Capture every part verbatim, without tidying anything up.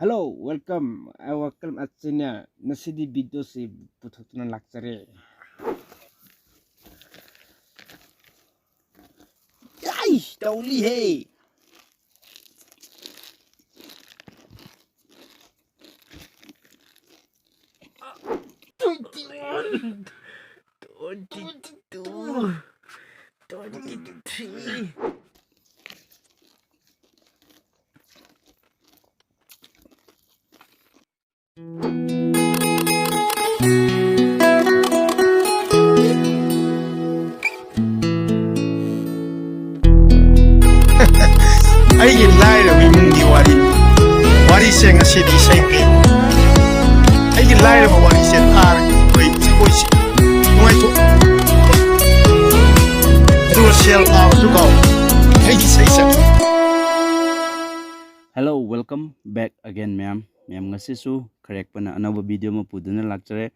Hello, welcome. I welcome at channel. ꯉꯁꯤꯗꯤ videoꯁꯤ ꯄꯨꯊꯣꯛꯇꯨꯅ ꯂꯥꯛꯆꯔꯦ꯫ ꯌꯥꯏ, ꯇꯧꯔꯤꯍꯦ꯫ Twenty one, twenty two, twenty three. ꯑꯩꯒꯤ ꯂꯥꯏꯔꯕ ꯏꯃꯨꯡꯒꯤ ꯋꯥꯔꯤ꯫ ꯋꯥꯔꯤꯁꯦ ꯉꯁꯤꯗꯤ ꯏꯁꯩ ꯄꯤꯌꯨ꯫ ꯑꯩꯒꯤ ꯂꯥꯏꯔꯕ ꯋꯥꯔꯤꯁꯦ ꯇꯥꯔꯒ ꯑꯩꯈꯣꯏ ꯖꯒꯣꯏꯁꯦ ꯅꯨꯡꯉꯥꯏꯊꯣꯛ꯫ ꯑꯗꯨꯒ ꯁꯦꯜ ꯇꯥꯕꯁꯨ ꯀꯥꯎ꯫ ꯑꯩꯒꯤ ꯏꯁꯩꯁꯦ꯫ Hello, welcome back again, ꯃꯌꯥꯝ꯫ ꯃꯌꯥꯝ, ꯉꯁꯤꯁꯨ ꯈꯔꯦꯛꯄꯅ ꯑꯅꯧꯕ video ꯑꯃ ꯄꯨꯗꯨꯅ ꯂꯥꯛꯆꯔꯦ꯫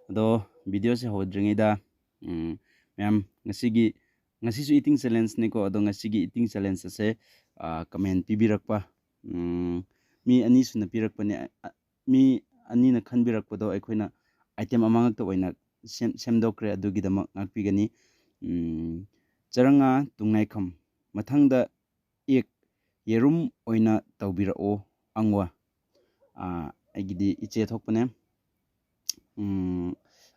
ꯑꯗꯣ videoꯁꯦ ꯍꯧꯗ꯭ꯔꯤꯉꯩꯗ, ꯎꯝ, ꯃꯌꯥꯝ, ꯉꯁꯤꯒꯤ, ꯉꯁꯤꯁꯨ eating challengeꯅꯤꯀꯣ꯫ ꯑꯗꯣ ꯉꯁꯤꯒꯤ eating challenge ꯑꯁꯦ, ꯑ, comment ꯄꯤꯕꯤꯔꯛꯄ, ꯎꯝ, ꯃꯤ ꯑꯅꯤ ꯁꯨꯅ ꯄꯤꯔꯛꯄꯅꯦ꯫ ꯑ, ꯃꯤ ꯑꯅꯤꯅ ꯈꯟꯕꯤꯔꯛꯄꯗꯣ ꯑꯩꯈꯣꯏꯅ item ꯑꯃꯈꯛꯇ ꯑꯣꯏꯅ ꯁꯦꯝ-, ꯁꯦꯝꯗꯣꯛꯈ꯭ꯔꯦ꯫ ꯑꯗꯨꯒꯤꯗꯃꯛ ꯉꯥꯛꯄꯤꯒꯅꯤ꯫ ꯎꯝ, ꯆꯔꯉꯥ ꯇꯨꯡꯅꯥꯏꯈꯝ꯫ ꯃꯊꯪꯗ egg, ꯌꯦꯔꯨꯝ ꯑꯣꯏꯅ ꯇꯧꯕꯤꯔꯛꯑꯣ, ꯑꯪꯋꯥ꯫ ꯑꯥ, ꯑꯩꯒꯤꯗꯤ ꯏꯆꯦ ꯊꯣꯛꯄꯅꯦ꯫ ꯎꯝ,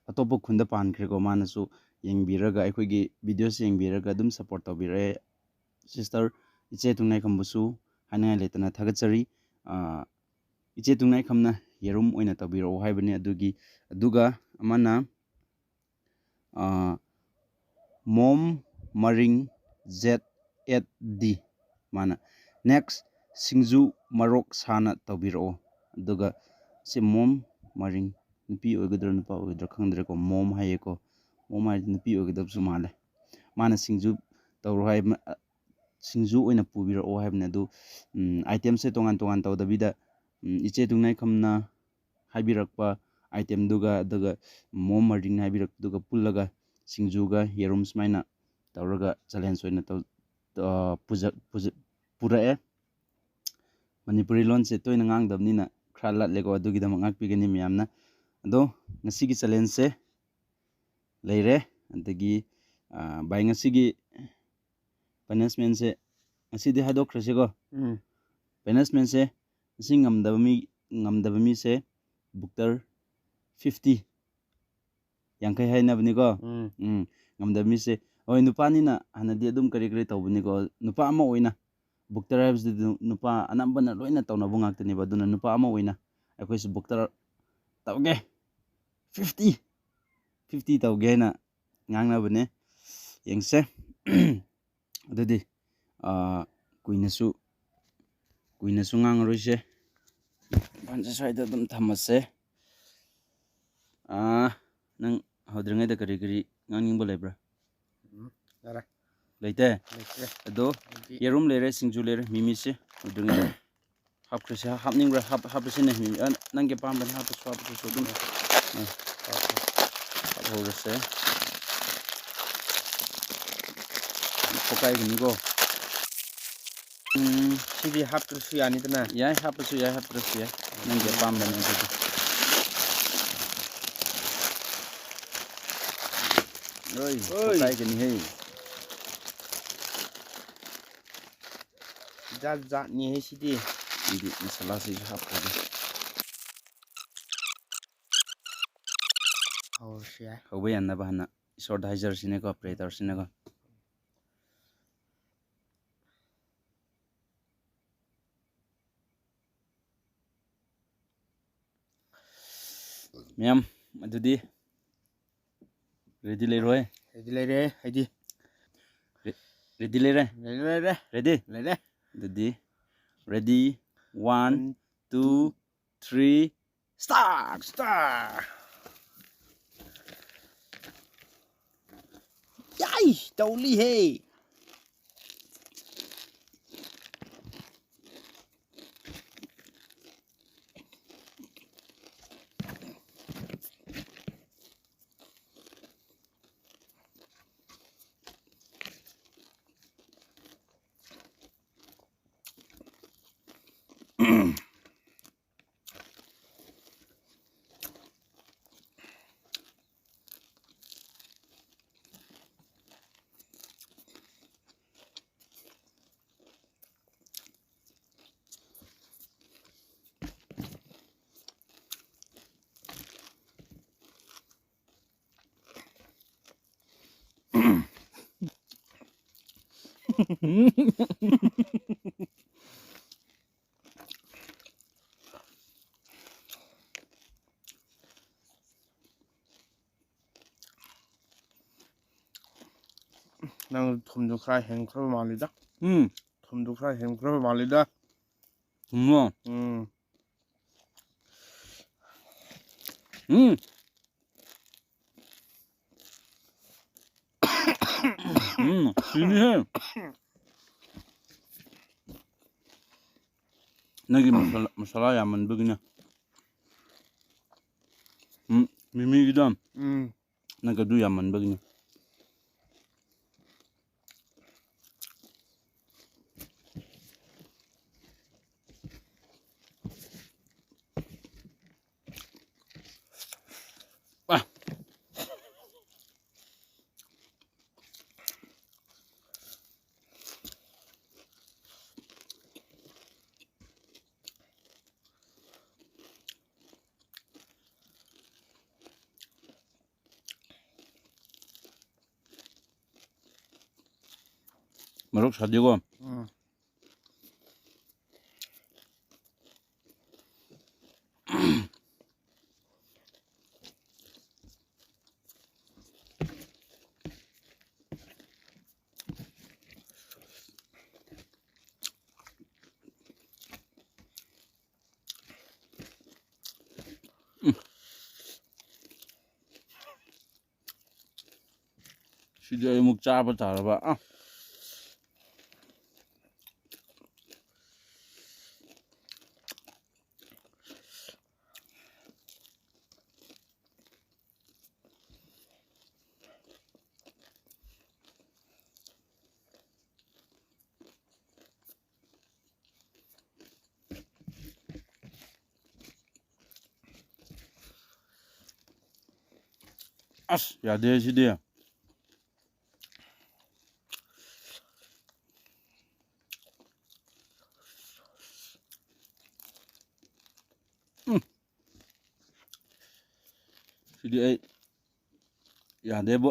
ꯑꯇꯣꯞꯄ ꯈꯨꯟꯗ ꯄꯥꯟꯈ꯭ꯔꯦꯀꯣ꯫ ꯃꯥꯅꯁꯨ ꯌꯦꯡꯕꯤꯔꯒ, ꯑꯩꯈꯣꯏꯒꯤ videoꯁꯦ ꯌꯦꯡꯕꯤꯔꯒ ꯑꯗꯨꯝ support ꯇꯧꯕꯤꯔꯛꯑꯦ꯫ Sister, ꯏꯆꯦ ꯇꯨꯡꯅꯥꯏꯈꯝꯕꯨꯁꯨ ꯍꯥꯏꯅꯤꯡꯉꯥꯏ ꯂꯩꯇꯅ ꯊꯥꯒꯠꯆꯔꯤ꯫ ꯑꯥ, ꯏꯆꯦ ꯇꯨꯡꯅꯥꯏꯈꯝꯅ ꯌꯦꯔꯨꯝ ꯑꯣꯏꯅ ꯇꯧꯕꯤꯔꯛꯑꯣ ꯍꯥꯏꯕꯅꯤ꯫ ꯑꯗꯨꯒꯤ, ꯑꯗꯨꯒ ꯑꯃꯅ, ꯑꯥ, ꯃꯣꯝ ꯃꯔꯤꯡ Z eight D꯫ ꯃꯥꯅ next, ꯁꯤꯡꯖꯨ ꯃꯔꯣꯛ ꯁꯥꯅ ꯇꯧꯕꯤꯔꯛꯑꯣ꯫ ꯑꯗꯨꯒ ꯁꯤ ꯃꯣꯝ ꯃꯔꯤꯡ, ꯅꯨꯄꯤ ꯑꯣꯏꯒꯗ꯭ꯔꯥ ꯅꯨꯄꯥ ꯑꯣꯏꯒꯗ꯭ꯔꯥ ꯈꯪꯗ꯭ꯔꯦꯀꯣ, ꯃꯣꯝ ꯍꯥꯏꯌꯦꯀꯣ꯫ ꯃꯣꯝ ꯍꯥꯏꯔꯗꯤ ꯅꯨꯄꯤ ꯑꯣꯏꯒꯗꯕꯁꯨ ꯃꯥꯜꯂꯦ꯫ ꯃꯥꯅ ꯁꯤꯡꯖꯨ ꯇꯧꯔꯣ ꯍꯥꯏ, ꯁꯤꯡꯖꯨ ꯑꯣꯏꯅ ꯄꯨꯕꯤꯔꯛꯑꯣ ꯍꯥꯏꯕꯅꯤ꯫ ꯑꯗꯨ, ꯎꯝ, itemꯁꯦ ꯇꯣꯉꯥꯟ ꯇꯣꯉꯥꯟ ꯇꯧꯗꯕꯤꯗ, ꯎꯝ, ꯏꯆꯦ ꯇꯨꯡꯅꯥꯏꯈꯝꯅ ꯍꯥꯏꯕꯤꯔꯛꯄ itemꯗꯨꯒ, ꯑꯗꯨꯒ ꯃꯣꯝ ꯃꯔꯤꯡꯅ ꯍꯥꯏꯕꯤꯔꯛꯄꯗꯨꯒ ꯄꯨꯜꯂꯒ ꯁꯤꯡꯖꯨꯒ ꯌꯦꯔꯨꯝ ꯁꯨꯃꯥꯏꯅ ꯇꯧꯔꯒ challenge ꯑꯣꯏꯅ ꯇꯧ-, ꯑ, ꯄꯨꯖ-, ꯄꯨꯖ-, ꯄꯨꯔꯛꯑꯦ꯫ ꯃꯅꯤꯄꯨꯔꯤ ꯂꯣꯟꯁꯦ ꯇꯣꯏꯅ ꯉꯥꯡꯗꯕꯅꯤꯅ ꯈꯔ ꯂꯠꯂꯦꯀꯣ, ꯑꯗꯨꯒꯤꯗꯃꯛ ꯉꯥꯛꯄꯤꯒꯅꯤ ꯃꯌꯥꯝꯅ꯫ ꯑꯗꯣ ꯉꯁꯤꯒꯤ challengeꯁꯦ ꯂꯩꯔꯦ꯫ ꯑꯗꯒꯤ, ꯑ, ꯚꯥꯏ, ꯉꯁꯤꯒꯤ punishmentꯁꯦ ꯉꯁꯤꯗꯤ ꯍꯥꯏꯗꯣꯛꯈ꯭ꯔꯁꯤꯀꯣ꯫ ꯎꯝ꯫ Punishmentꯁꯦ ꯉꯁꯤ ꯉꯝꯗꯕ ꯃꯤ, ꯉꯝꯗꯕ ꯃꯤꯁꯦ ꯕꯨꯛꯇꯔ fifty, ꯌꯥꯡꯈꯩ ꯍꯥꯏꯅꯕꯅꯤꯀꯣ꯫ ꯎꯝ꯫ ꯎꯝ, ꯉꯝꯗꯕ ꯃꯤꯁꯦ, ꯍꯣꯏ, ꯅꯨꯄꯥꯅꯤꯅ ꯍꯥꯟꯅꯗꯤ ꯑꯗꯨꯝ ꯀꯔꯤ ꯀꯔꯤ ꯇꯧꯕꯅꯤꯀꯣ꯫ ꯅꯨꯄꯥ ꯑꯃ ꯑꯣꯏꯅ, ꯕꯨꯛꯇꯔ ꯍꯥꯏꯕꯁꯤꯗꯤ ꯅꯨꯄꯥ ꯑꯅꯝꯕꯅ ꯂꯣꯏꯅ ꯇꯧꯅꯕ ꯉꯥꯛꯇꯅꯦꯕ꯫ ꯑꯗꯨꯅ ꯅꯨꯄꯥ ꯑꯃ ꯑꯣꯏꯅ ꯑꯩꯈꯣꯏꯁꯨ ꯕꯨꯛꯇꯔ ꯇꯧꯒꯦ, fifty, fifty ꯇꯧꯒꯦ ꯍꯥꯏꯅ ꯉꯥꯡꯅꯕꯅꯦ꯫ ꯌꯦꯡꯁꯦ꯫ ꯑꯗꯨꯗꯤ, ꯑꯥ, ꯀꯨꯏꯅꯁꯨ, ꯀꯨꯏꯅꯁꯨ ꯉꯥꯡꯉꯔꯣꯏꯁꯦ꯫ ꯐꯣꯟꯁꯦ ꯁ꯭ꯋꯥꯏꯗ ꯑꯗꯨꯝ ꯊꯝꯃꯁꯦ꯫ ꯑꯥ, ꯅꯪ ꯍꯧꯗ꯭ꯔꯤꯉꯩꯗ ꯀꯔꯤ ꯀꯔꯤ ꯉꯥꯡꯅꯤꯡꯕ ꯂꯩꯕ꯭ꯔꯥ? ꯎꯝ, ꯌꯥꯔꯦ꯫ ꯂꯩꯇꯦ? ꯂꯩꯇ꯭ꯔꯦ꯫ ꯑꯗꯣ ꯑꯩꯗꯤ ꯌꯦꯔꯨꯝ ꯂꯩꯔꯦ, ꯁꯤꯡꯖꯨ ꯂꯩꯔꯦ, ꯃꯤꯃꯤꯁꯦ ꯍꯧꯗ꯭ꯔꯤꯉꯩꯗ ꯍꯥꯞꯈ꯭ꯔꯁꯦ꯫ ꯍꯥꯞꯅꯤꯡꯕ꯭ꯔꯥ? ꯍꯥꯞ-, ꯍꯥꯞꯄꯁꯤꯅꯦ꯫ ꯃꯤ-, ꯑ, ꯅꯪꯒꯤ ꯑꯄꯥꯝꯕꯅꯤ, ꯍꯥꯞꯄꯁꯨ ꯍꯥꯞꯄꯁꯨ ꯑꯗꯨꯝ, ꯑ, ꯍꯥꯞꯍꯧꯔꯁꯦ꯫ ꯄꯣꯛꯈꯥꯏꯒꯅꯤꯀꯣ꯫ ꯎꯝ, ꯁꯤꯗꯤ ꯍꯥꯞꯇ꯭ꯔꯁꯨ ꯌꯥꯅꯤꯗꯅ? ꯌꯥꯏ, ꯍꯥꯞꯄꯁꯨ ꯌꯥꯏ, ꯍꯥꯞꯇ꯭ꯔꯁꯨ ꯌꯥꯏ꯫ ꯅꯪꯒꯤ ꯑꯄꯥꯝꯕꯅꯦ ꯑꯗꯨꯗꯤ꯫ ꯑꯣꯏ, ꯑꯣꯏ꯫ ꯄꯣꯛꯈꯥꯏꯒꯅꯤꯍꯦ꯫ ꯖꯥꯠ ꯖꯥꯠꯅꯤꯍꯦ ꯁꯤꯗꯤ꯫ ꯑꯩꯗꯤ ꯃꯁꯥꯂꯥꯁꯤꯁꯨ ꯍꯥꯞꯈ꯭ꯔꯒꯦ꯫ ꯍꯧꯔꯁꯨ ꯌꯥꯏ꯫ ꯍꯧꯕ ꯌꯥꯅꯕ ꯍꯥꯟꯅ ꯏꯁꯣꯔꯗ ꯍꯥꯏꯖꯔꯁꯤꯅꯦꯀꯣ, pray ꯇꯧꯔꯁꯤꯅꯦꯀꯣ꯫ ꯃꯌꯥꯝ, ꯑꯗꯨꯗꯤ ready ꯂꯩꯔꯣꯏ? Ready ꯂꯩꯔꯦ, ꯑꯩꯗꯤ꯫ Re-, ready ꯂꯩꯔꯦ? Ready ꯂꯩꯔꯦ꯫ Ready? ꯂꯩꯔꯦ꯫ ꯑꯗꯨꯗꯤ ready, one, one, two, two, three, start! Start! ꯌꯥꯏ! ꯇꯧꯂꯤꯍꯦ! ꯅꯪ ꯊꯨꯝꯗꯣ ꯈꯔ ꯍꯦꯟꯈ꯭ꯔꯕ ꯃꯥꯜꯂꯤꯗ꯫ ꯎꯝ꯫ ꯊꯨꯝꯗꯣ ꯈꯔ ꯍꯦꯟꯈ꯭ꯔꯕ ꯃꯥꯜꯂꯤꯗ꯫ ꯊꯨꯝꯃꯣ? ꯎꯝ꯫ ꯎꯝ꯫ ꯎꯝ, ꯁꯤꯅꯤꯍꯦ꯫ ꯅꯪꯒꯤ ꯃꯁꯥꯂꯥ, ꯃꯁꯥꯂꯥ ꯌꯥꯝꯃꯟꯕꯒꯤꯅꯦ꯫ ꯎꯝ, ꯃꯤꯃꯤꯒꯤꯗꯣ꯫ ꯎꯝ꯫ ꯅꯪ ꯑꯗꯨ ꯌꯥꯝꯃꯟꯕꯒꯤꯅꯦ꯫ ꯃꯔꯣꯛ ꯁꯥꯗꯦꯀꯣ? ꯎꯝ꯫ ꯁꯤꯗꯤ ꯑꯩ ꯑꯃꯨꯛ ꯆꯥꯕ ꯇꯥꯔꯕ꯫ ꯑ꯫ ꯑꯁ, ꯌꯥꯗꯦ ꯁꯤꯗꯤ꯫ ꯎꯝ꯫ ꯁꯤꯗꯤ ꯑꯩ ꯌꯥꯗꯦꯕꯣ꯫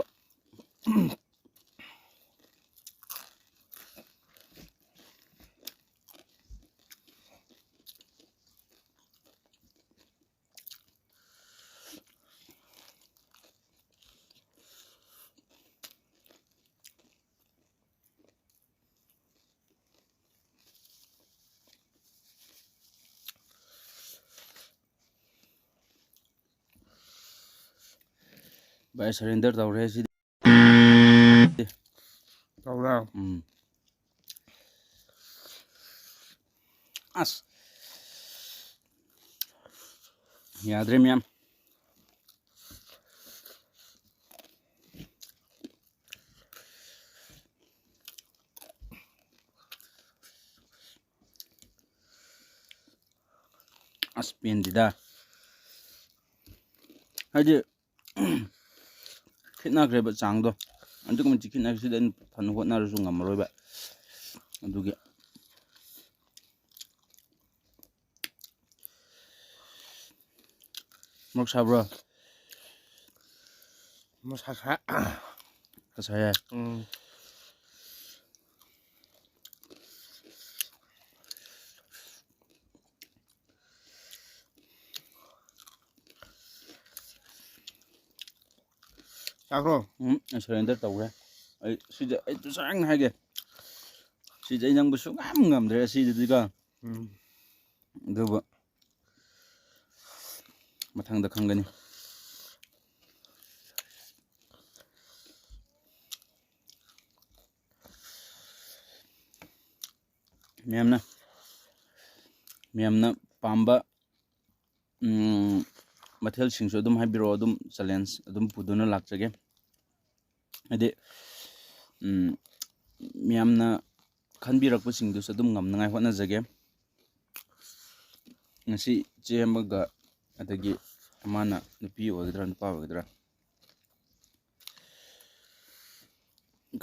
ꯚꯥꯏ, surrender ꯇꯧꯔꯦ ꯁꯤꯗꯤ꯫ ꯇꯧꯔꯦ? ꯎꯝ꯫ ꯑꯁ꯫ ꯌꯥꯗ꯭ꯔꯦ ꯃꯌꯥꯝ꯫ ꯑꯁ, ꯄꯦꯟꯗꯦꯗ꯫ ꯍꯥꯏꯗꯤ, ꯈꯦꯠꯅꯈ꯭ꯔꯦꯕ ꯆꯥꯡꯗꯣ꯫ ꯑꯗꯨꯛꯀꯤ ꯃꯇꯤꯛ ꯈꯦꯠꯅꯈ꯭ꯔꯦ꯫ ꯁꯤꯗ ꯑꯩꯅ ꯐꯅ ꯍꯣꯠꯅꯔꯁꯨ ꯉꯝꯃꯔꯣꯏꯕ꯫ ꯑꯗꯨꯒꯤ꯫ ꯃꯣꯔꯣꯛ ꯁꯥꯕ꯭ꯔꯣ? ꯃꯣꯔꯣꯛ ꯁꯥ-, ꯁꯥ-, ꯁꯥꯏꯌꯦ? ꯎꯝ꯫ ꯆꯥꯈ꯭ꯔꯣ? ꯎꯝ, ꯑꯩ surrender ꯇꯧꯈ꯭ꯔꯦ꯫ ꯑꯩ ꯁꯤꯗ, ꯑꯩ ꯇꯁꯦꯡꯅ ꯍꯥꯏꯒꯦ, ꯁꯤꯗ ꯑꯩ ꯅꯪꯕꯨ ꯁꯨꯡꯉꯝ ꯉꯝꯗ꯭ꯔꯦ ꯑꯁꯤꯗꯗꯤꯀꯣ꯫ ꯎꯝ꯫ ꯑꯗꯨꯕꯨ ꯃꯊꯪꯗ ꯈꯪꯒꯅꯤ꯫ ꯃꯌꯥꯝꯅ, ꯃꯌꯥꯝꯅ ꯄꯥꯝꯕ, ꯎꯝ, ꯃꯊꯦꯜꯁꯤꯡꯁꯨ ꯑꯗꯨꯝ ꯍꯥꯏꯕꯤꯔꯛꯑꯣ, ꯑꯗꯨꯝ challenge ꯑꯗꯨꯝ ꯄꯨꯗꯨꯅ ꯂꯥꯛꯆꯒꯦ꯫ ꯍꯥꯏꯗꯤ, ꯎꯝ, ꯃꯌꯥꯝꯅ ꯈꯟꯕꯤꯔꯛꯄꯁꯤꯡꯗꯨꯁꯨ ꯑꯗꯨꯝ ꯉꯝꯅꯉꯥꯏ ꯍꯣꯠꯅꯖꯒꯦ꯫ ꯉꯁꯤ ꯏꯆꯦ ꯑꯃꯒ, ꯑꯗꯒꯤ ꯑꯃꯅ ꯅꯨꯄꯤ ꯑꯣꯏꯒꯗ꯭ꯔꯥ ꯅꯨꯄꯥ ꯑꯣꯏꯒꯗ꯭ꯔꯥ,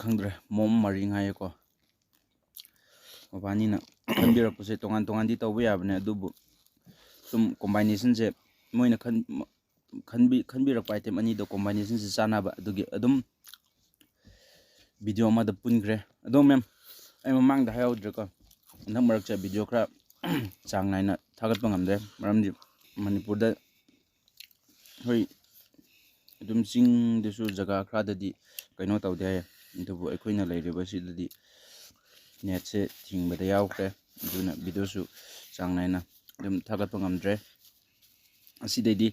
ꯈꯪꯗ꯭ꯔꯦ, ꯃꯣꯝ ꯃꯔꯤꯡ ꯍꯥꯏꯌꯦꯀꯣ꯫ ꯃꯕꯥꯅꯤꯅ ꯈꯟꯕꯤꯔꯛꯄꯁꯦ ꯇꯣꯉꯥꯟ ꯇꯣꯉꯥꯟꯗꯤ ꯇꯧꯕ ꯌꯥꯕꯅꯦ, ꯑꯗꯨꯕꯨ ꯁꯨꯝ combination ꯁꯦ ꯃꯣꯏꯅ ꯈꯟ-, ꯈꯟꯕꯤ-, ꯈꯟꯕꯤꯔꯛꯄ item ꯑꯅꯤꯗꯣ combination ꯁꯦ ꯆꯥꯟꯅꯕ, ꯑꯗꯨꯒꯤ ꯑꯗꯨꯝ video ꯑꯃꯗ ꯄꯨꯟꯈ꯭ꯔꯦ꯫ ꯑꯗꯣ ma'am, ꯑꯩ ꯃꯃꯥꯡꯗ ꯍꯥꯏꯍꯧꯗ꯭ꯔꯦꯀꯣ, ꯍꯟꯗꯛ ꯃꯔꯛꯁꯦ video ꯈꯔ ꯆꯥꯡ ꯅꯥꯏꯅ ꯊꯥꯒꯠꯄ ꯉꯝꯗ꯭ꯔꯦ, ꯃꯔꯝꯗꯤ ꯃꯅꯤꯄꯨꯔꯗ ꯍꯣꯏ, ꯑꯗꯨꯝ ꯆꯤꯡꯗꯁꯨ ꯖꯒꯥ ꯈꯔꯗꯗꯤ ꯀꯩꯅꯣ ꯇꯧꯗꯦ ꯍꯥꯏꯌꯦ, ꯑꯗꯨꯕꯨ ꯑꯩꯈꯣꯏꯅ ꯂꯩꯔꯤꯕꯁꯤꯗꯗꯤ net ꯁꯦ ꯊꯤꯡꯕꯗ ꯌꯥꯎꯈ꯭ꯔꯦ, ꯑꯗꯨꯅ video ꯁꯨ ꯆꯥꯡ ꯅꯥꯏꯅ ꯑꯗꯨꯝ ꯊꯥꯒꯠꯄ ꯉꯝꯗ꯭ꯔꯦ꯫ ꯑꯁꯤꯗꯩꯗꯤ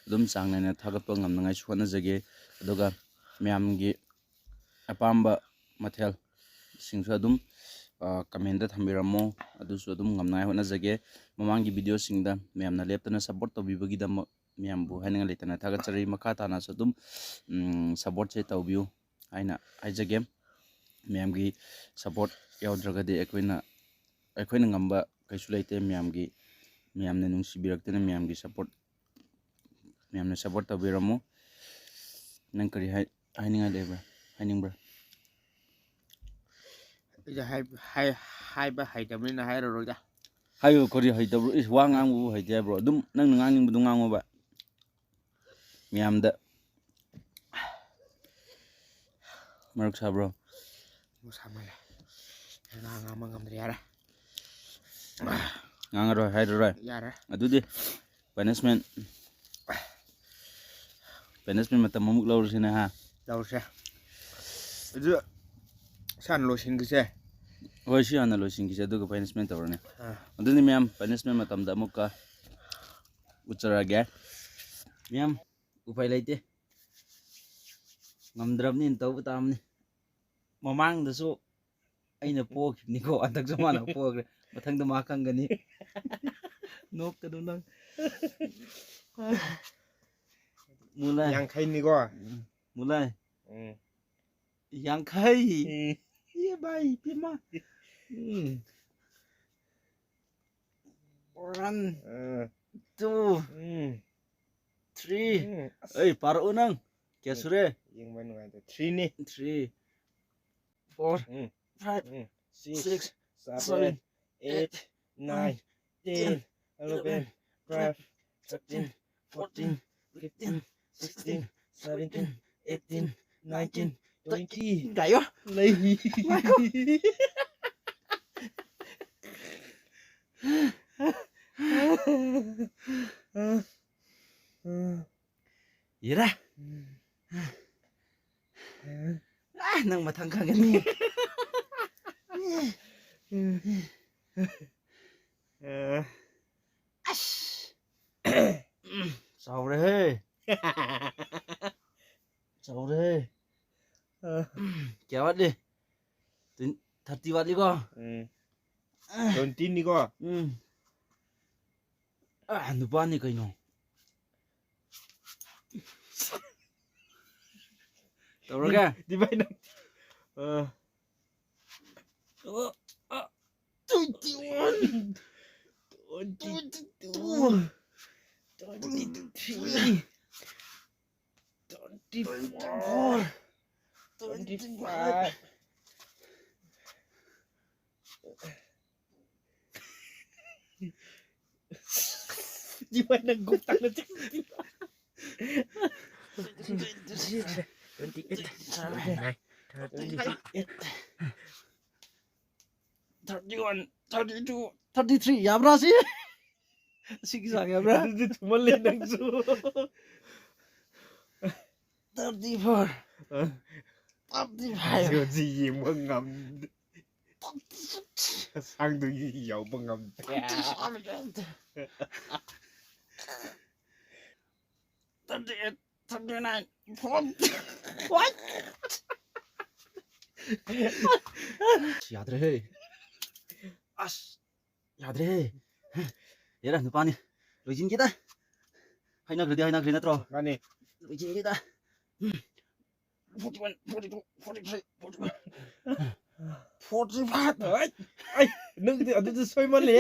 ꯑꯗꯨꯝ ꯆꯥꯡ ꯅꯥꯏꯅ ꯊꯥꯒꯠꯄ ꯉꯝꯅꯉꯥꯏꯁꯨ ꯍꯣꯠꯅꯖꯒꯦ꯫ ꯑꯗꯨꯒ ꯃꯌꯥꯝꯒꯤ ꯑꯄꯥꯝꯕ ꯃꯊꯦꯜꯁꯤꯡꯁꯨ ꯑꯗꯨꯝ, ꯑ, comment ꯇ ꯊꯝꯕꯤꯔꯝꯃꯣ꯫ ꯑꯗꯨꯁꯨ ꯑꯗꯨꯝ ꯉꯝꯅꯉꯥꯏ ꯍꯣꯠꯅꯖꯒꯦ꯫ ꯃꯃꯥꯡꯒꯤ video ꯁꯤꯡꯗ ꯃꯌꯥꯝꯅ ꯂꯦꯞꯇꯅ support ꯇꯧꯕꯤꯕꯒꯤꯗꯃꯛ ꯃꯌꯥꯝꯕꯨ ꯍꯥꯏꯅꯤꯡꯉꯥꯏ ꯂꯩꯇꯅ ꯊꯥꯒꯠꯆꯔꯤ꯫ ꯃꯈꯥ ꯇꯥꯅꯁꯨ ꯑꯗꯨꯝ, ꯎꯝ, support ꯁꯦ ꯇꯧꯕꯤꯌꯨ ꯍꯥꯏꯅ ꯍꯥꯏꯖꯒꯦ꯫ ꯃꯌꯥꯝꯒꯤ support ꯌꯥꯎꯗ꯭ꯔꯒꯗꯤ ꯑꯩꯈꯣꯏꯅ, ꯑꯩꯈꯣꯏꯅ ꯉꯝꯕ ꯀꯩꯁꯨ ꯂꯩꯇꯦ꯫ ꯃꯌꯥꯝꯒꯤ, ꯃꯌꯥꯝꯅ ꯅꯨꯡꯁꯤꯕꯤꯔꯛꯇꯅ ꯃꯌꯥꯝꯒꯤ support, ꯃꯌꯥꯝꯅ support ꯇꯧꯕꯤꯔꯝꯃꯨ꯫ ꯅꯪ ꯀꯔꯤ ꯍꯥꯏ-, ꯍꯥꯏꯅꯤꯡꯉꯥꯏ ꯂꯩꯕ꯭ꯔꯥ? ꯍꯥꯏꯅꯤꯡꯕ꯭ꯔꯥ? ꯑꯩꯗꯤ ꯍꯥꯏ-, ꯍꯥꯏ-, ꯍꯥꯏꯕ ꯍꯩꯇꯕꯅꯤꯅ ꯍꯥꯏꯔꯔꯣꯏꯗ꯫ ꯍꯥꯏꯌꯨ, ꯀꯔꯤ ꯍꯩꯇꯕ꯭ꯔꯣ? ꯏꯁ, ꯋꯥ ꯉꯥꯡꯕꯕꯨ ꯍꯩꯇꯦ ꯍꯥꯏꯕ꯭ꯔꯣ? ꯑꯗꯨꯝ ꯅꯪꯅ ꯉꯥꯡꯅꯤꯡꯕꯗꯣ ꯉꯥꯡꯉꯣꯕ꯫ ꯃꯌꯥꯝꯗ꯫ ꯃꯔꯣꯛ ꯁꯥꯕ꯭ꯔꯣ? ꯃꯔꯣꯛ ꯁꯥꯃꯜꯂꯦ꯫ ꯉꯥ ꯉꯥꯡꯕ ꯉꯝꯗ꯭ꯔꯦ, ꯌꯥꯔꯦ꯫ ꯉꯥꯡꯉꯔꯣꯏ, ꯍꯥꯏꯔꯔꯣꯏ꯫ ꯌꯥꯔꯦ꯫ ꯑꯗꯨꯗꯤ punishment, punishment ꯃꯇꯝ ꯑꯃꯨꯛ ꯂꯧꯔꯁꯤꯅꯦ, ꯍꯥ? ꯂꯧꯔꯁꯦ꯫ ꯑꯗꯨ ꯁꯤ ꯍꯥꯟꯅ ꯂꯣꯏꯁꯤꯟꯈꯤꯁꯦ꯫ ꯍꯣꯏ, ꯁꯤ ꯍꯥꯟꯅ ꯂꯣꯏꯁꯤꯟꯈꯤꯁꯦ, ꯑꯗꯨꯒ punishment ꯇꯧꯔꯅꯤ꯫ ꯑꯥ꯫ ꯑꯗꯨꯅꯤ ꯃꯌꯥꯝ, punishment ꯃꯇꯝꯗ ꯑꯃꯨꯛꯀ ꯎꯠꯆꯔꯛꯑꯒꯦ꯫ ꯃꯌꯥꯝ, ꯎꯄꯥꯏ ꯂꯩꯇꯦ꯫ ꯉꯝꯗ꯭ꯔꯕꯅꯤꯅ ꯇꯧꯕ ꯇꯥꯕꯅꯤ꯫ ꯃꯃꯥꯡꯗꯁꯨ ꯑꯩꯅ ꯄꯣꯈꯤꯕꯅꯤꯀꯣ, ꯍꯟꯗꯛꯁꯨ ꯃꯥꯅ ꯄꯣꯈ꯭ꯔꯦ꯫ ꯃꯊꯪꯗ ꯃꯥ ꯈꯪꯒꯅꯤ꯫ ꯅꯣꯛꯀꯅꯨ ꯅꯪ꯫ ꯃꯨꯂꯥꯏ꯫ ꯌꯥꯡꯈꯩꯅꯤꯀꯣ? ꯎꯝ, ꯃꯨꯂꯥꯏ꯫ ꯎꯝ꯫ ꯌꯥꯡꯈꯩ꯫ ꯎꯝ꯫ ꯑꯦ ꯚꯥꯏ, ꯏꯄꯦꯝꯃ꯫ ꯎꯝ꯫ One, ꯑꯥ꯫ Two, ꯎꯝ꯫ Three꯫ ꯎꯝ꯫ ꯑꯁ꯫ ꯑꯩ, ꯄꯥꯔꯛꯑꯣ ꯅꯪ꯫ ꯀꯌꯥ ꯁꯨꯔꯦ? ꯌꯦꯡꯕ ꯅꯨꯡꯉꯥꯏꯇꯦ꯫ Three ꯅꯤ꯫ Three꯫ Four, mm, five, mm, six, six, seven, seven, eight, eight, nine, nine, ten, ten, eleven, eleven, twelve, thirteen, fourteen, fifteen, sixteen, seventeen, eighteen, nineteen, twenty. Kayo? Lay. Ira. Ah, nang mathang kagani. Eh. Ash. Saure he. Saure he. Kya baat hai? Tin-, thirty baat liko. Hmm. Twenty ni ko. Hmm. Ah, nupa ni kaino. Tahu ke? Di, di mana? Ah. Oh, ah. Twenty-one. Twenty-two. Twenty-three. Twenty-four. Twenty-five. Di ba nagutang na si Twenty-eight. Twenty-eight. Thirty-one, thirty-two, thirty-three. ꯌꯥꯕ꯭ꯔꯥ ꯁꯤ? ꯁꯤꯒꯤ ꯆꯥꯡ ꯌꯥꯕ꯭ꯔꯥ? ꯑꯗꯨꯗꯤ ꯊꯨꯃꯜꯂꯦ ꯅꯪꯁꯨ꯫ Thirty-four. ꯑ? Thirty-five. ꯍꯧꯖꯤꯛ ꯌꯦꯡꯕ ꯉꯝꯗꯦ꯫ Thirty-six. ꯑꯁꯥꯡꯗꯨ ꯌꯧꯕ ꯉꯝꯗꯦ꯫ Thirty-seven. Thirty-eight, thirty-nine, forty. What? ꯌꯥꯗ꯭ꯔꯦꯍꯦ꯫ ꯑꯁ, ꯌꯥꯗ꯭ꯔꯦꯍꯦ꯫ ꯌꯥꯔꯦ, ꯅꯨꯄꯥꯅꯤ꯫ ꯂꯣꯏꯁꯤꯟꯈꯤꯗ꯫ ꯍꯥꯏꯅꯈ꯭ꯔꯗꯤ ꯍꯥꯏꯅꯈ꯭ꯔꯦ ꯅꯠꯇ꯭ꯔꯣ? ꯃꯥꯅꯤ꯫ ꯂꯣꯏꯁꯤꯟꯈꯤꯗ꯫ Forty-one, forty-two, forty-three, forty-four, forty-five. ꯑꯩ, ꯑꯩ, ꯅꯪꯗꯤ ꯑꯗꯨꯗꯤ ꯁꯣꯏꯃꯜꯂꯦ꯫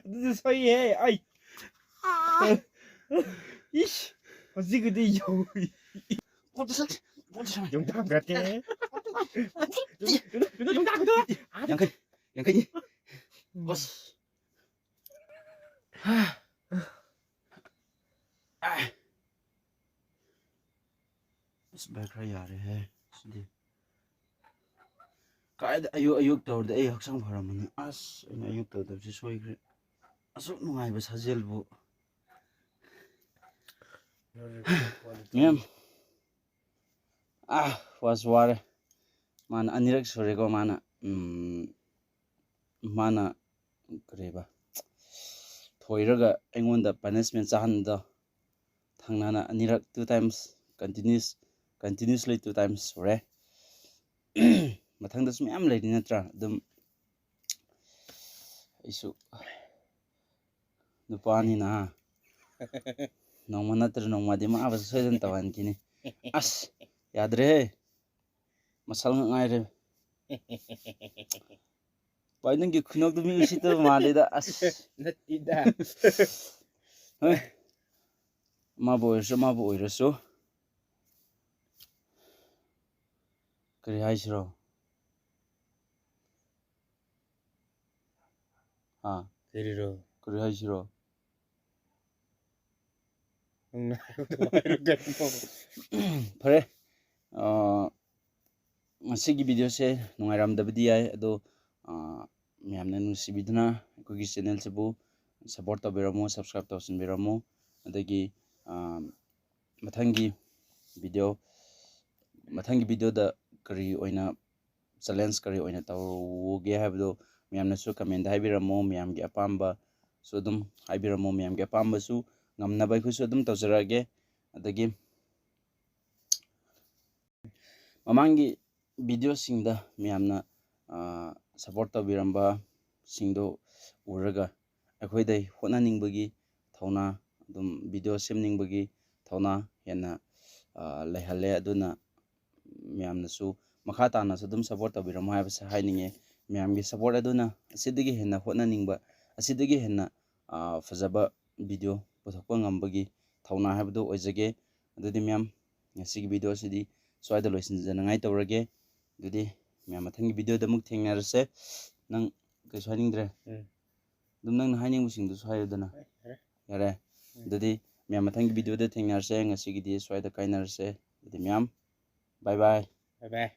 ꯑꯗꯨꯗꯤ ꯁꯣꯏꯍꯦ, ꯑꯩ꯫ ꯑꯥ꯫ ꯏꯁ, ꯍꯧꯖꯤꯛꯀꯤꯗꯤ ꯌꯧꯏ꯫ Forty-six, ꯌꯨꯝꯗ ꯍꯟꯈ꯭ꯔꯗꯦ꯫ ꯌꯨꯝꯗ, ꯌꯨꯝꯗ ꯍꯟꯈ꯭ꯔꯗꯦ꯫ ꯌꯥꯡꯈꯩ, ꯌꯥꯡꯈꯩꯅꯤ꯫ ꯑꯁ꯫ ꯑꯁ, ꯚꯥꯏ, ꯈꯔ ꯌꯥꯔꯦꯍꯦ ꯁꯤꯗꯤ꯫ ꯀꯥꯏꯗ ꯑꯌꯨꯛ ꯑꯌꯨꯛ ꯇꯧꯔꯗꯤ ꯑꯩ ꯍꯛꯆꯥꯡ ꯐꯔꯝꯕꯅꯤ꯫ ꯑꯁ, ꯑꯩꯅ ꯑꯌꯨꯛ ꯇꯧꯗꯕꯁꯦ ꯁꯣꯏꯈ꯭ꯔꯦ꯫ ꯑꯁꯨꯛ ꯅꯨꯡꯉꯥꯏꯕ ꯁꯥꯖꯦꯜꯕꯨ꯫ ꯃꯦꯝ꯫ ꯑꯥ, ꯋꯥꯁꯨ ꯋꯥꯔꯦ꯫ ꯃꯥꯅ ꯑꯅꯤꯔꯛ ꯁꯨꯔꯦꯀꯣ, ꯃꯥꯅ, ꯎꯝ, ꯃꯥꯅ ꯀꯔꯤꯕ, ꯊꯣꯏꯔꯒ ꯑꯩꯉꯣꯟꯗ punishment ꯆꯥꯍꯟꯕꯗꯣ꯫ ꯊꯪꯅꯅ ꯑꯅꯤꯔꯛ, two times, continuous, continuously two times ꯁꯨꯔꯦ꯫ ꯃꯊꯪꯗꯁꯨ ꯃꯌꯥꯝ ꯂꯩꯔꯤ ꯅꯠꯇ꯭ꯔꯥ? ꯑꯗꯨꯝ ꯑꯩꯁꯨ ꯅꯨꯄꯥꯅꯤꯅ ꯅꯣꯡꯃ ꯅꯠꯇ꯭ꯔ ꯅꯣꯡꯃꯗꯤ ꯃꯥꯕꯨꯁꯨ ꯁꯣꯏꯗꯅ ꯇꯧꯍꯟꯈꯤꯅꯤ꯫ ꯑꯁ, ꯌꯥꯗ꯭ꯔꯦꯍꯦ, ꯃꯁꯜ ꯉꯛ ꯉꯥꯏꯔꯦ꯫ ꯚꯥꯏ, ꯅꯪꯒꯤ ꯈꯨꯅꯣꯛꯇꯨ ꯃꯤ ꯎꯁꯤꯠꯇꯕ ꯃꯥꯜꯂꯤꯗ꯫ ꯑꯁ꯫ ꯅꯠꯇꯦꯗ꯫ ꯍꯣꯏ꯫ ꯑꯃꯕꯨ ꯑꯣꯏꯔꯁꯨ, ꯑꯃꯕꯨ ꯑꯣꯏꯔꯁꯨ꯫ ꯀꯔꯤ ꯍꯥꯏꯁꯤꯔꯣ? ꯍꯥ? ꯀꯔꯤꯔꯣ? ꯀꯔꯤ ꯍꯥꯏꯁꯤꯔꯣ? ꯅꯪꯅ ꯍꯥꯏꯕꯗꯣ ꯍꯥꯏꯔꯣ ꯀꯩꯅꯣ? ꯐꯔꯦ꯫ ꯑꯥ, ꯉꯁꯤꯒꯤ videoꯁꯦ ꯅꯨꯡꯉꯥꯏꯔꯝꯗꯕꯗꯤ ꯌꯥꯏ, ꯑꯗꯣ, ꯑꯥ, ꯃꯌꯥꯝꯅ ꯅꯨꯡꯁꯤꯕꯤꯗꯨꯅ ꯑꯩꯈꯣꯏꯒꯤ channelꯁꯤꯕꯨ support ꯇꯧꯕꯤꯔꯝꯃꯨ, subscribe ꯇꯧꯁꯤꯟꯕꯤꯔꯝꯃꯨ꯫ ꯑꯗꯒꯤ, ꯑꯥ, ꯃꯊꯪꯒꯤ video, ꯃꯊꯪꯒꯤ videoꯗ ꯀꯔꯤ ꯑꯣꯏꯅ challenge ꯀꯔꯤ ꯑꯣꯏꯅ ꯇꯧꯒꯦ ꯍꯥꯏꯕꯗꯣ ꯃꯌꯥꯝꯅꯁꯨ commentꯇ ꯍꯥꯏꯕꯤꯔꯝꯃꯣ꯫ ꯃꯌꯥꯝꯒꯤ ꯑꯄꯥꯝꯕꯁꯨ ꯑꯗꯨꯝ ꯍꯥꯏꯕꯤꯔꯝꯃꯣ꯫ ꯃꯌꯥꯝꯒꯤ ꯑꯄꯥꯝꯕꯁꯨ ꯉꯝꯅꯕ ꯑꯩꯈꯣꯏꯁꯨ ꯑꯗꯨꯝ ꯇꯧꯖꯔꯛꯑꯒꯦ꯫ ꯑꯗꯒꯤ ꯃꯃꯥꯡꯒꯤ videoꯁꯤꯡꯗ ꯃꯌꯥꯝꯅ, ꯑꯥ, support ꯇꯧꯕꯤꯔꯝꯕꯁꯤꯡꯗꯣ ꯎꯔꯒ ꯑꯩꯈꯣꯏꯗ ꯍꯣꯠꯅꯅꯤꯡꯕꯒꯤ ꯊꯧꯅꯥ, ꯑꯗꯨꯝ video ꯁꯦꯝꯅꯤꯡꯕꯒꯤ ꯊꯧꯅꯥ ꯍꯦꯟꯅ, ꯑꯥ, ꯂꯩꯍꯜꯂꯦ꯫ ꯑꯗꯨꯅ ꯃꯌꯥꯝꯅꯁꯨ ꯃꯈꯥ ꯇꯥꯅꯁꯨ ꯑꯗꯨꯝ support ꯇꯧꯕꯤꯔꯝꯃꯣ ꯍꯥꯏꯕꯁꯦ ꯍꯥꯏꯅꯤꯡꯉꯦ꯫ ꯃꯌꯥꯝꯒꯤ support ꯑꯗꯨꯅ ꯑꯁꯤꯗꯒꯤ ꯍꯦꯟꯅ ꯍꯣꯠꯅꯅꯤꯡꯕ, ꯑꯁꯤꯗꯒꯤ ꯍꯦꯟꯅ, ꯑꯥ, ꯐꯖꯕ video ꯄꯨꯊꯣꯛꯄ ꯉꯝꯕꯒꯤ ꯊꯧꯅꯥ ꯍꯥꯏꯕꯗꯨ ꯑꯣꯏꯖꯒꯦ꯫ ꯑꯗꯨꯗꯤ ꯃꯌꯥꯝ, ꯉꯁꯤꯒꯤ video ꯑꯁꯤꯗꯤ ꯁ꯭ꯋꯥꯏꯗ ꯂꯣꯏꯁꯤꯟꯖꯅꯉꯥꯏ ꯇꯧꯔꯒꯦ꯫ ꯑꯗꯨꯗꯤ ꯃꯌꯥꯝ ꯃꯊꯪꯒꯤ ꯚꯤꯗꯤꯑꯣꯗ ꯑꯃꯨꯛ ꯊꯦꯡꯅꯔꯁꯦ꯫ ꯅꯪ ꯀꯩꯁꯨ ꯍꯥꯏꯅꯤꯡꯗ꯭ꯔꯦ? ꯎꯝ꯫ ꯑꯗꯨꯝ ꯅꯪꯅ ꯍꯥꯏꯅꯤꯡꯕꯁꯤꯡꯗꯨꯁꯨ ꯍꯥꯏꯌꯨꯗꯅ꯫ ꯍꯣꯏ, ꯌꯥꯔꯦ꯫ ꯌꯥꯔꯦ꯫ ꯎꯝ꯫ ꯑꯗꯨꯗꯤ ꯃꯌꯥꯝ ꯃꯊꯪꯒꯤ ꯚꯤꯗꯤꯑꯣꯗ ꯊꯦꯡꯅꯔꯁꯦ꯫ ꯉꯁꯤꯒꯤꯗꯤ ꯁ꯭ꯋꯥꯏꯗ ꯀꯥꯏꯅꯔꯁꯦ꯫ ꯑꯗꯨꯗꯤ ꯃꯌꯥꯝ, bye bye꯫ Bye bye꯫